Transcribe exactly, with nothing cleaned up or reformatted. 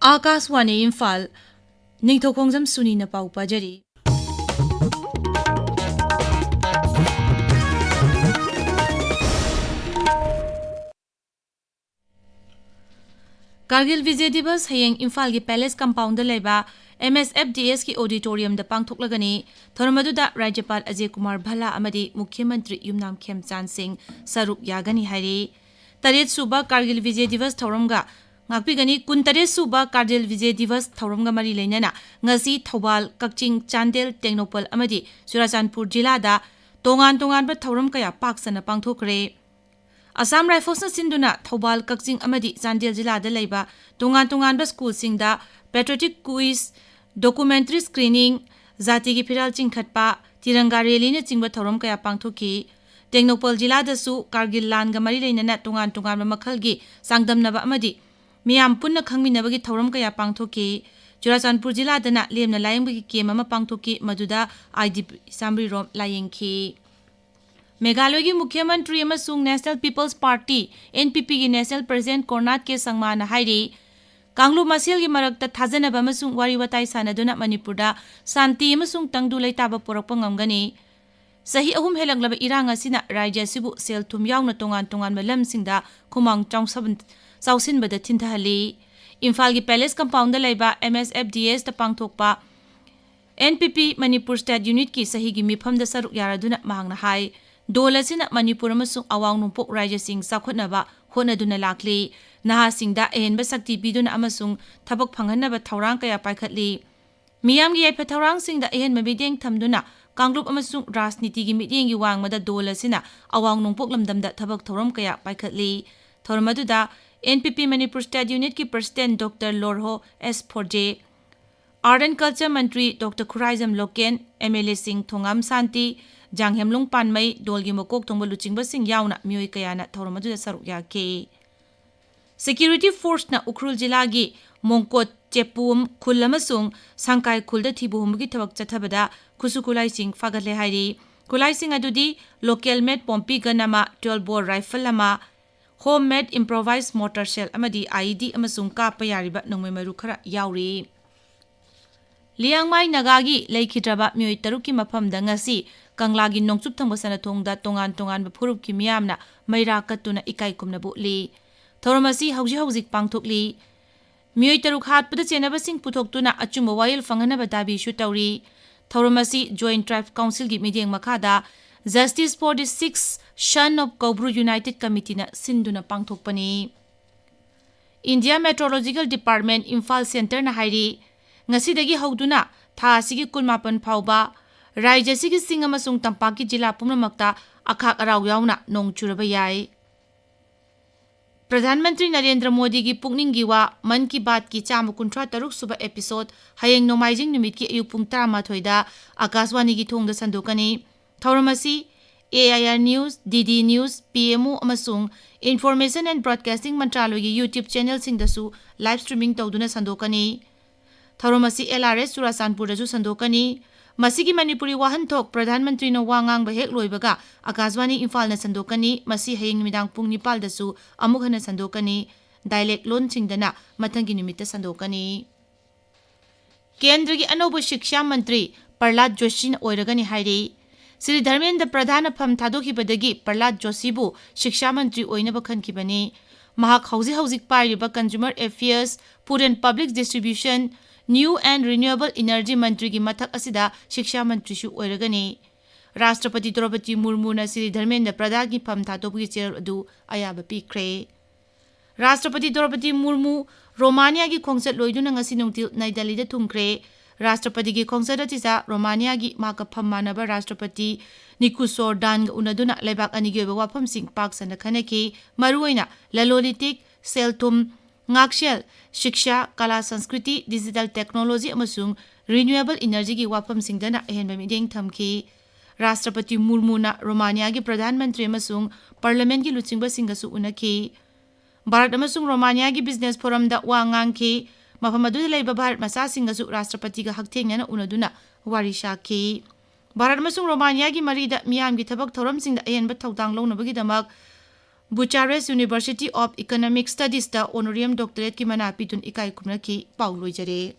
ꯑꯥꯀꯥꯁꯋꯥꯅꯤ ꯏꯝꯐꯥꯜ, ꯅꯤꯡꯊꯧꯈꯣꯡꯖꯝ ꯁꯨꯅꯤꯅ ꯄꯥꯎ ꯄꯥꯖꯔꯤ꯫ ꯀꯥꯔꯒꯤꯜ ꯕꯤꯖꯦ ꯗꯤꯕꯁ ꯍꯌꯦꯡ ꯏꯝꯐꯥꯜꯒꯤ ꯄꯦꯂꯦꯁ ꯀꯝꯄꯥꯎꯟꯗ ꯂꯩꯕ ꯑꯦꯝ ꯑꯦꯁ ꯑꯦꯐ ꯗꯤ ꯑꯦꯁꯀꯤ ꯑꯣꯗꯤꯇꯣꯔꯤꯌꯝꯗ ꯄꯥꯡꯊꯣꯛꯂꯒꯅꯤ꯫ ꯊꯧꯔꯝ ꯑꯗꯨꯗ ꯔꯥꯖ꯭ꯌꯄꯥꯜ ꯑꯖꯌ ꯀꯨꯃꯥꯔ ꯚꯜꯂꯥ ꯑꯃꯗꯤ ꯃꯨꯈ꯭ꯌ ꯃꯟꯇ꯭ꯔꯤ ꯌꯨꯝꯅꯥꯝ ꯈꯦꯝꯆꯥꯟ ꯁꯤꯡ ꯁꯔꯨꯛ ꯌꯥꯒꯅꯤ ꯍꯥꯏꯔꯤ꯫ ꯇꯔꯦꯠ ꯁꯨꯕ ꯀꯥꯔꯒꯤꯜ ꯕꯤꯖꯦ ꯗꯤꯕꯁ ꯊꯧꯔꯝꯒ, ꯉꯥꯛꯄꯤꯒꯅꯤ, ꯀꯨꯟꯇꯔꯦꯠ ꯁꯨꯕ ꯀꯥꯔꯒꯤꯜ ꯕꯤꯖꯦ ꯗꯤꯕꯁ ꯊꯧꯔꯝꯒ ꯃꯔꯤ ꯂꯩꯅꯅ ꯉꯁꯤ ꯊꯧꯕꯥꯜ, ꯀꯛꯆꯤꯡ, ꯆꯥꯟꯗꯦꯜ, ꯇꯦꯡꯅꯧꯄꯜ ꯑꯃꯗꯤ ꯆꯨꯔꯥꯆꯥꯟꯄꯨꯔ ꯖꯤꯂꯥꯗ ꯇꯣꯉꯥꯟ ꯇꯣꯉꯥꯟꯕ ꯊꯧꯔꯝ ꯀꯌꯥ ꯄꯥꯛ ꯁꯟꯅ ꯄꯥꯡꯊꯣꯛꯈ꯭ꯔꯦ꯫ ꯑꯁꯥꯝ ꯔꯥꯏꯐꯜꯁꯅ ꯁꯤꯟꯗꯨꯅ ꯊꯧꯕꯥꯜ, ꯀꯛꯆꯤꯡ ꯑꯃꯗꯤ ꯆꯥꯟꯗꯦꯜ ꯖꯤꯂꯥꯗ ꯂꯩꯕ ꯇꯣꯉꯥꯟ ꯇꯣꯉꯥꯟꯕ ꯁ꯭ꯀꯨꯜꯁꯤꯡꯗ ꯄꯦꯇ꯭ꯔꯣꯇꯤꯛ ꯀ꯭ꯋꯤꯖ, ꯗꯣꯀꯨꯃꯦꯟꯇꯔꯤ ꯁ꯭ꯀ꯭ꯔꯤꯅꯤꯡ, ꯖꯥꯇꯤꯒꯤ ꯐꯤꯔꯥꯜ ꯆꯤꯡꯈꯠꯄ, ꯇꯤꯔꯪꯒꯥ ꯔꯦꯂꯤꯅꯆꯤꯡꯕ ꯊꯧꯔꯝ ꯀꯌꯥ ꯄꯥꯡꯊꯣꯛꯈꯤ꯫ ꯇꯦꯡꯅꯧꯄꯜ ꯖꯤꯂꯥꯗꯁꯨ ꯀꯥꯔꯒꯤꯜ ꯂꯥꯟꯒ ꯃꯔꯤ ꯂꯩꯅꯅ ꯇꯣꯉꯥꯟ ꯇꯣꯉꯥꯟꯕ ꯃꯈꯜꯒꯤ ꯆꯥꯡꯗꯝꯅꯕ ꯑꯃꯗꯤ ꯃꯤꯌꯥꯝ ꯄꯨꯟꯅ ꯈꯪꯃꯤꯟꯅꯕꯒꯤ ꯊꯧꯔꯝ ꯀꯌꯥ ꯄꯥꯡꯊꯣꯛꯈꯤ꯫ ꯆꯨꯔꯥꯆꯥꯟꯄꯨꯔ ꯖꯤꯂꯥꯗꯅ ꯂꯦꯝꯅ ꯂꯥꯌꯦꯡꯕꯒꯤ ꯀꯦꯝ ꯑꯃ ꯄꯥꯡꯊꯣꯛꯈꯤ, ꯃꯗꯨꯗ ꯑꯥꯏ ꯗꯤ ꯄꯤ ꯆꯥꯃꯔꯤ ꯔꯣꯝ ꯂꯥꯌꯦꯡꯈꯤ꯫ ꯃꯦꯘꯥꯂꯌꯒꯤ ꯃꯨꯈ꯭ꯌ ꯃꯟꯇ꯭ꯔꯤ ꯑꯃꯁꯨꯡ national peoples party, N P ꯄꯤꯒꯤ ꯅꯦꯁꯅꯦꯜ ꯄ꯭ꯔꯦꯁꯤꯗꯦꯟꯠ ꯀꯣꯔꯅꯥꯠ ꯀꯦ ꯁꯪꯃꯥꯅ ꯍꯥꯏꯔꯤ, ꯀꯥꯡꯂꯨꯞ ꯃꯁꯦꯜꯒꯤ ꯃꯔꯛꯇ ꯊꯥꯖꯅꯕ ꯑꯃꯁꯨꯡ ꯋꯥꯔꯤ ꯋꯥꯇꯥꯏ ꯁꯥꯟꯅꯗꯨꯅ ꯃꯅꯤꯄꯨꯔꯗ ꯁꯥꯟꯇꯤ ꯑꯃꯁꯨꯡ ꯇꯪꯗꯨ ꯂꯩꯇꯥꯕ ꯄꯨꯔꯛꯄ ꯉꯝꯒꯅꯤ꯫ ꯆꯍꯤ ꯑꯍꯨꯝ ꯍꯦꯜꯂꯛꯂꯕ ꯏꯔꯥꯡ ꯑꯁꯤꯅ ꯔꯥꯖ꯭ꯌ ꯑꯁꯤꯕꯨ ꯁꯦꯜ ꯊꯨꯝ ꯌꯥꯎꯅ ꯇꯣꯉꯥꯟ ꯇꯣꯉꯥꯟꯕ ꯂꯝꯁꯤꯡꯗ ꯈꯨꯃꯥꯡ ꯆꯥꯎꯁꯟ-, ꯆꯥꯎꯁꯤꯟꯕꯗ ꯊꯤꯟꯊꯍꯜꯂꯤ꯫ ꯏꯝꯐꯥꯜꯒꯤ ꯄꯦꯂꯦꯁ ꯀꯝꯄꯥꯎꯟꯗ ꯂꯩꯕ ꯑꯦꯝ ꯑꯦꯁ ꯑꯦꯐ ꯗꯤ ꯑꯦꯁꯇ ꯄꯥꯡꯊꯣꯛꯄ and P P Manipur state ꯌꯨꯅꯤꯠꯀꯤ ꯆꯍꯤꯒꯤ ꯃꯤꯐꯝꯗ ꯁꯔꯨꯛ ꯌꯥꯔꯗꯨꯅ ꯃꯍꯥꯛꯅ ꯍꯥꯏ, ꯗꯣꯜ ꯑꯁꯤꯅ ꯃꯅꯤꯄꯨꯔ ꯑꯃꯁꯨꯡ ꯑꯋꯥꯡ ꯅꯣꯡꯄꯣꯛ ꯔꯥꯖ꯭ꯌꯁꯤꯡ ꯆꯥꯎꯈꯠꯅꯕ ꯍꯣꯠꯅꯗꯨꯅ ꯂꯥꯛꯂꯤ꯫ ꯅꯍꯥꯁꯤꯡꯗ ꯑꯍꯦꯟꯕ ꯁꯛꯇꯤ ꯄꯤꯗꯨꯅ ꯑꯃꯁꯨꯡ ꯊꯕꯛ ꯐꯪꯍꯟꯅꯕ ꯊꯧꯔꯥꯡ ꯀꯌꯥ ꯄꯥꯏꯈꯠꯂꯤ꯫ ꯃꯤꯌꯥꯝꯒꯤ ꯌꯥꯏꯐ ꯊꯧꯔꯥꯡꯁꯤꯡꯗ ꯑꯍꯦꯟꯕ ꯃꯤꯠꯌꯦꯡ ꯊꯝꯗꯨꯅ ꯀꯥꯡꯂꯨꯞ ꯑꯃꯁꯨꯡ ꯔꯥꯖꯅꯤꯇꯤꯒꯤ ꯃꯤꯠꯌꯦꯡꯒꯤ ꯋꯥꯡꯃꯗ ꯗꯣꯜ ꯑꯁꯤꯅ ꯑꯋꯥꯡ ꯅꯣꯡꯄꯣꯛ ꯂꯝꯗꯝꯗ ꯊꯕꯛ ꯊꯧꯔꯝ ꯀꯌꯥ ꯄꯥꯏꯈꯠꯂꯤ꯫ ꯊꯧꯔꯝ ꯑꯗꯨꯗ N P P Manipur state ꯌꯨꯅꯤꯠꯀꯤ president doctor Lorho S Pfoze, art and culture ꯃꯟꯇ꯭ꯔꯤ doctor Khuraijam Loken, M L ꯑꯦꯁꯤꯡ ꯊꯣꯉꯥꯝ ꯁꯥꯟꯇꯤ, ꯖꯥꯡꯍꯦꯝꯂꯨꯡ ꯄꯥꯟꯃꯩ, ꯗꯣꯜꯒꯤ ꯃꯀꯣꯛ ꯊꯣꯡꯕ ꯂꯨꯆꯤꯡꯕꯁꯤꯡ ꯌꯥꯎꯅ ꯃꯤꯑꯣꯏ ꯀꯌꯥꯅ ꯊꯧꯔꯝ ꯑꯗꯨꯗ ꯁꯔꯨꯛ ꯌꯥꯈꯤ꯫ ꯁꯦꯀ꯭ꯌꯨꯔꯤꯇꯤ ꯐꯣꯔꯁꯅ ꯎꯈ꯭ꯔꯨꯜ ꯖꯤꯂꯥꯒꯤ ꯃꯣꯡꯀꯣꯠ ꯆꯦꯄꯨꯝ ꯈꯨꯜ ꯑꯃꯁꯨꯡ ꯁꯪꯀꯥꯏ ꯈꯨꯜꯗ ꯊꯤꯕ ꯍꯨꯝꯕꯒꯤ ꯊꯕꯛ ꯆꯠꯊꯕꯗ ꯈꯨꯠꯁꯨ ꯈꯨꯠꯂꯥꯏꯁꯤꯡ ꯐꯥꯒꯠꯂꯦ ꯍꯥꯏꯔꯤ꯫ ꯈꯨꯠꯂꯥꯏꯁꯤꯡ ꯑꯗꯨꯗꯤ ꯂꯣꯀꯦꯜ ꯃꯦꯗ ꯄꯣꯝꯄꯤ ꯒꯟ ꯑꯃ, ꯇ꯭ꯋꯦꯜꯕ ꯕꯣꯔ ꯔꯥꯏꯐꯜ ꯑꯃ, Home made improvised mortar shell ꯑꯃꯗꯤ I E D ꯑꯃꯁꯨꯡ ꯀꯥꯞꯄ ꯌꯥꯔꯤꯕ ꯅꯣꯡꯃꯩ ꯃꯔꯨ ꯈꯔ ꯌꯥꯎꯔꯤ꯫ ꯂꯤꯌꯥꯡꯃꯥꯏ ꯅꯥꯒꯥꯒꯤ ꯂꯩꯈꯤꯗ꯭ꯔꯕ ꯃꯤꯑꯣꯏ ꯇꯔꯨꯛꯀꯤ ꯃꯐꯝꯗ ꯉꯁꯤ ꯀꯪꯂꯥꯒꯤ ꯅꯣꯡꯆꯨꯞ ꯊꯪꯕ ꯁꯅꯥꯊꯣꯡꯗ ꯇꯣꯉꯥꯟ ꯇꯣꯉꯥꯟꯕ ꯐꯨꯔꯨꯞꯀꯤ ꯃꯤꯌꯥꯝꯅ ꯃꯩꯔꯥ ꯀꯠꯇꯨꯅ ꯏꯀꯥꯏ ꯈꯨꯝꯅꯕ ꯎꯠꯂꯤ꯫ ꯊꯧꯔꯝ ꯑꯁꯤ ꯍꯧꯖꯤꯛ ꯍꯧꯖꯤꯛ ꯄꯥꯡꯊꯣꯛꯂꯤ꯫ ꯃꯤꯑꯣꯏ ꯇꯔꯨꯛ ꯍꯥꯠꯄꯗ ꯆꯦꯟꯅꯕꯁꯤꯡ ꯄꯨꯊꯣꯛꯇꯨꯅ ꯑꯆꯨꯝꯕ ꯋꯥꯌꯦꯜ ꯐꯪꯍꯟꯅꯕ ꯗꯥꯕꯤꯁꯨ ꯇꯧꯔꯤ꯫ ꯊꯧꯔꯝ ꯑꯁꯤ Joint Tribe Councilꯒꯤ ꯃꯤꯠꯌꯦꯡ ꯃꯈꯥꯗ Justice for the Six Son of Koubru United Committeeꯅ ꯁꯤꯟꯗꯨꯅ ꯄꯥꯡꯊꯣꯛꯄꯅꯤ꯫ India Meteorological Department ꯏꯝꯐꯥꯜ Centreꯅ ꯍꯥꯏꯔꯤ, ꯉꯁꯤꯗꯒꯤ ꯍꯧꯗꯨꯅ ꯊꯥ ꯑꯁꯤꯒꯤ ꯀꯨꯟꯃꯥꯄꯟ ꯐꯥꯎꯕ ꯔꯥꯖ꯭ꯌ ꯑꯁꯤꯒꯤ ꯆꯤꯡ ꯑꯃꯁꯨꯡ ꯇꯝꯄꯥꯛꯀꯤ ꯖꯤꯂꯥ ꯄꯨꯝꯅꯃꯛꯇ ꯑꯈꯥꯛ ꯑꯔꯥꯎ ꯌꯥꯎꯅ ꯅꯣꯡ ꯆꯨꯔꯕ ꯌꯥꯏ꯫ ꯄ꯭ꯔꯙꯥꯟ ꯃꯟꯇ꯭ꯔꯤ ꯅꯔꯦꯟꯗ꯭ꯔ ꯃꯣꯗꯤꯒꯤ ꯄꯨꯛꯅꯤꯡꯒꯤ ꯋꯥ, ꯃꯟ ꯀꯤ ꯕꯥꯠꯀꯤ ꯆꯥꯝꯃ ꯀꯨꯟꯊ꯭ꯔꯥ ꯇꯔꯨꯛ ꯁꯨꯕ episode ꯍꯌꯦꯡ ꯅꯣꯡꯃꯥꯏꯖꯤꯡ ꯅꯨꯃꯤꯠꯀꯤ ꯑꯌꯨꯛ ꯄꯨꯡ ꯇꯔꯥꯃꯥꯊꯣꯏꯗ ꯑꯀꯥꯁꯋꯥꯅꯤꯒꯤ ꯊꯣꯡꯗ ꯁꯟꯗꯣꯛꯀꯅꯤ꯫ ꯊꯧꯔꯝ ꯑꯁꯤ A I R News, D D News, P M O ꯑꯃꯁꯨꯡ Information and Broadcasting ꯃꯟꯇ꯭ꯔꯥꯂꯣꯏꯒꯤ YouTube channelꯁꯤꯡꯗꯁꯨ live streaming ꯇꯧꯗꯨꯅ ꯁꯟꯗꯣꯛꯀꯅꯤ꯫ ꯊꯧꯔꯝ ꯑꯁꯤ L R S ꯆꯨꯔꯥꯆꯥꯟꯄꯨꯔꯗꯁꯨ ꯁꯟꯗꯣꯛꯀꯅꯤ꯫ ꯃꯁꯤꯒꯤ ꯃꯅꯤꯄꯨꯔꯤ ꯋꯥꯍꯟꯊꯣꯛ ꯄ꯭ꯔꯙꯥꯟ ꯃꯟꯇ꯭ꯔꯤꯅ ꯋꯥ ꯉꯥꯡꯕ ꯍꯦꯛ ꯂꯣꯏꯕꯒ ꯑꯀꯥꯁꯕꯥꯅꯤ ꯏꯝꯐꯥꯜꯅ ꯁꯟꯗꯣꯛꯀꯅꯤ꯫ ꯃꯁꯤ ꯍꯌꯦꯡ ꯅꯨꯃꯤꯗꯥꯡ ꯄꯨꯡ ꯅꯤꯄꯥꯜꯗꯁꯨ ꯑꯃꯨꯛ ꯍꯟꯅ ꯁꯟꯗꯣꯛꯀꯅꯤ꯫ Dialect ꯂꯣꯟꯁꯤꯡꯗꯅ ꯃꯊꯪꯒꯤ ꯅꯨꯃꯤꯠꯇ ꯁꯟꯗꯣꯛꯀꯅꯤ꯫ ꯀꯦꯟꯗ꯭ꯔꯒꯤ ꯑꯅꯧꯕ ꯁꯤꯛꯁꯥ ꯃꯟꯇ꯭ꯔꯤ ꯄ꯭ꯔꯍꯂꯥꯗ ꯖꯣꯁꯤꯅ ꯑꯣꯏꯔꯒꯅꯤ ꯍꯥꯏꯔꯤ꯫ ꯁ꯭ꯔꯤ ꯙꯔꯃꯦꯟꯗ꯭ꯔ ꯄ꯭ꯔꯙꯥꯟꯅ ꯐꯝ ꯊꯥꯗꯣꯛꯈꯤꯕꯗꯒꯤ ꯄ꯭ꯔꯍꯂꯥꯗ ꯖꯣꯁꯤꯕꯨ ꯁꯤꯛꯁꯥ ꯃꯟꯇ꯭ꯔꯤ ꯑꯣꯏꯅꯕ ꯈꯟꯈꯤꯕꯅꯤ꯫ ꯃꯍꯥꯛ ꯍꯧꯖꯤꯛ ꯍꯧꯖꯤꯛ ꯄꯥꯏꯔꯤꯕ Consumer Affairs, Food and Public Distribution, New and Renewable Energy ꯃꯟꯇ꯭ꯔꯤꯒꯤ ꯃꯊꯛ ꯑꯁꯤꯗ ꯁꯤꯛꯁꯥ ꯃꯟꯇ꯭ꯔꯤꯁꯨ ꯑꯣꯏꯔꯒꯅꯤ꯫ ꯔꯥꯁꯇ꯭ꯔꯄꯇꯤ ꯗ꯭ꯔꯧꯄꯗꯤ ꯃꯨꯔꯃꯨꯅ ꯁ꯭ꯔꯤ ꯙꯔꯃꯦꯟꯗ꯭ꯔ ꯄ꯭ꯔꯙꯥꯟꯒꯤ ꯐꯝ ꯊꯥꯗꯣꯛꯄꯒꯤ ꯆꯦꯔꯣꯜ ꯑꯗꯨ ꯑꯌꯥꯕ ꯄꯤꯈ꯭ꯔꯦ꯫ ꯔꯥꯁꯇ꯭ꯔꯄꯇꯤ ꯗ꯭ꯔꯧꯄꯗꯤ ꯃꯨꯔꯃꯨ ꯔꯣꯃꯥꯅꯤꯌꯥꯒꯤ ꯈꯣꯡꯆꯠ ꯂꯣꯏꯗꯨꯅ ꯉꯁꯤ ꯅꯨꯡꯊꯤꯜ ꯅꯩ ꯗꯦꯜꯂꯤꯗ ꯊꯨꯡꯈ꯭ꯔꯦ꯫ ꯔꯥꯁꯇ꯭ꯔꯄꯇꯤꯒꯤ ꯈꯣꯡꯆꯠ ꯑꯁꯤꯗ ꯔꯣꯃꯥꯅꯤꯌꯥꯒꯤ ꯃꯍꯥꯛꯀ ꯐꯝ ꯃꯥꯟꯅꯕ ꯔꯥꯁꯇ꯭ꯔꯄꯇꯤ ꯅꯤꯀꯨꯁꯣꯔ ꯗꯥꯟꯒ ꯎꯅꯗꯨꯅ ꯂꯩꯕꯥꯛ ꯑꯅꯤꯒꯤ ꯑꯣꯏꯕ ꯋꯥꯐꯝꯁꯤꯡ ꯄꯥꯛ ꯁꯟꯅ ꯈꯟꯅꯈꯤ꯫ ꯃꯔꯨꯑꯣꯏꯅ ꯂꯂꯣꯟ ꯏꯇꯤꯛ, ꯁꯦꯜ ꯊꯨꯝ, ꯉꯥꯛꯁꯦꯜ, ꯁꯤꯛꯁꯥ, ꯀꯂꯥ ꯁꯪꯁꯀ꯭ꯔꯤꯇꯤ, digital technology ꯑꯃꯁꯨꯡ renewable energyꯒꯤ ꯋꯥꯐꯝꯁꯤꯡꯗꯅ ꯑꯍꯦꯟꯕ ꯃꯤꯠꯌꯦꯡ ꯊꯝꯈꯤ꯫ ꯔꯥꯁꯇ꯭ꯔꯄꯇꯤ ꯃꯨꯔꯃꯨꯅ ꯔꯣꯃꯥꯅꯤꯌꯥꯒꯤ ꯄ꯭ꯔꯙꯥꯟ ꯃꯟꯇ꯭ꯔꯤ ꯑꯃꯁꯨꯡ ꯄꯥꯔꯂꯤꯌꯥꯃꯦꯟꯠꯀꯤ ꯂꯨꯆꯤꯡꯕꯁꯤꯡꯒꯁꯨ ꯎꯅꯈꯤ꯫ ꯚꯥꯔꯠ ꯑꯃꯁꯨꯡ ꯔꯣꯃꯥꯅꯤꯌꯥꯒꯤ business forumꯗ ꯋꯥ ꯉꯥꯡꯈꯤ꯫ ꯃꯐꯝ ꯑꯗꯨꯗ ꯂꯩꯕ ꯚꯥꯔꯠ ꯃꯆꯥꯁꯤꯡꯒꯁꯨ ꯔꯥꯁꯇ꯭ꯔꯄꯇꯤꯒ ꯍꯛꯊꯦꯡꯅꯅ ꯎꯅꯗꯨꯅ ꯋꯥꯔꯤ ꯁꯥꯈꯤ꯫ ꯚꯥꯔꯠ ꯑꯃꯁꯨꯡ ꯔꯣꯃꯥꯅꯤꯌꯥꯒꯤ ꯃꯔꯤꯗ ꯃꯤꯌꯥꯝꯒꯤ ꯊꯕꯛ ꯊꯧꯔꯝꯁꯤꯡꯗ ꯑꯍꯦꯟꯕ ꯊꯧꯗꯥꯡ ꯂꯧꯅꯕꯒꯤꯗꯃꯛ Bucharest University of Economic Studiesꯇ honorarium doctorateꯀꯤ ꯃꯅꯥ ꯄꯤꯗꯨꯅ ꯏꯀꯥꯏ ꯈꯨꯝꯅꯈꯤ꯫ ꯄꯥꯎ ꯂꯣꯏꯖꯔꯦ꯫